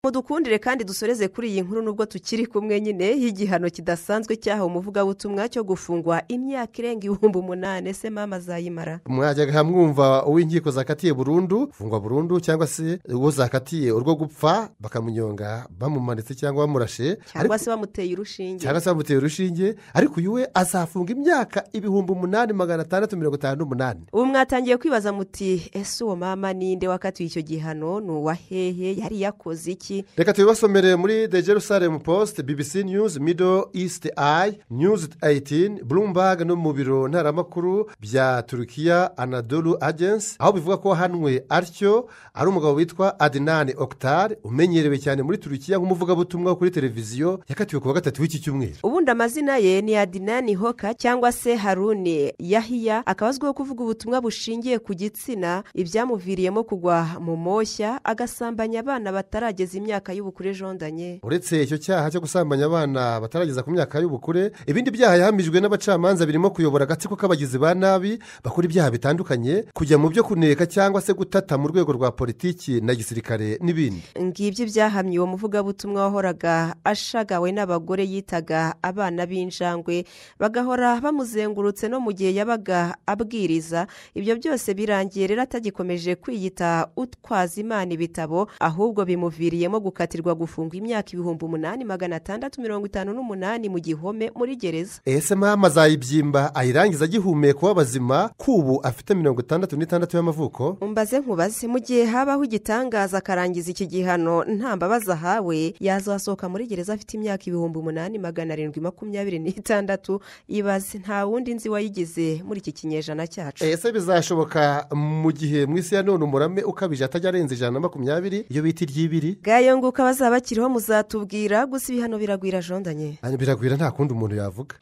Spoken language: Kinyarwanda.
Mudukundire kandi dusoreze kuri iyi nkuru, nubwo tukiri kumwe nyine, y'igihano kidasanzwe cyahawe umuvugabutumwa cyo gufungwa imyaka irenga 8000. Ese mama azayimara? Mwajyaga mwumva uw'inkiko zakatiye burundu, gufungwa burundu, cyangwa se uwo zakatiye urwo gupfa, bakamunyonga bamumanitse cyangwa bamurashe. Cyangwa se bamuteye urushinge. Cyangwa se bamuteye urushinge, ariko uyu we azafunga imyaka 8658. Ubu mwatangiye kwibaza muti: "Ese uwo mama ninde wakatiwe icyo gihano? Ni uwa hehe? Yari yakoze iki?" Reka tubibasomere muri The Jerusalem Post, BBC News, Middle East Eye, News 18, Bloomberg no mu biro ntaramakuru bya Turukiya, Anadolu Agency, aho bivuga ko wahanwe atyo ari umugabo witwa Adnan Oktar, umenyerewe cyane muri Turukiya nk'umuvugabutumwa kuri televiziyo. Yakatiwe ku wa gatatu w'iki cyumweru. Ubundi amazina ye ni Adnan Hoka cyangwa se Harun Yahiya, akaba azwiho kuvuga ubutumwa bushingiye ku gitsina, ibyamuviriyemo kugwa mu moshya agasambanya abana batarageza imyaka y'ubukure jondanye. Uretse icyo cyaha cyo gusambanya abana batarageza ku myaka y'ubukure, ibindi byaha yahamijwe n'abacamanza birimo kuyobora agatsiko k'abagizi ba nabi bakora ibyaha bitandukanye, kujya mu byo kuneka cyangwa se gutata mu rwego rwa politiki na gisirikare n'ibindi. Ngibyo byahamye uwo muvugabutumwa wahoraga ashagawe n'abagore yitaga abana b'injangwe, bagahora bamuzengurutse no mu gihe yabaga abwiriza. Ibyo byose birangiye rero atagikomeje kwiyita utwaza Imana ibitabo, ahubwo bimuviriyemo gukatirwa gufungwa imyaka 8658 mu gihome, muri gereza. Ese mama azayibyimba ayirangiza agihumeka w'abazima, kubu afite 66 y'amavuko? Umbaze nkubaze, mu gihe habaho igitangaza akarangiza iki gihano nta mbabazi ahawe, yazasohoka muri gereza afite imyaka 8726. Ibaze, nta wundi nzi wayigize muri iki kinyejana cyacu. Ese bizashoboka mu gihe mu isi ya none umurame ukabije atajya arenza 120, iyo bita iry'ibiri? Ngayo nguko, abazaba bakiriho muzatubwira. Gusa ibihano biragwira jondanye. Biragwira, nta kundi umuntu yavuga.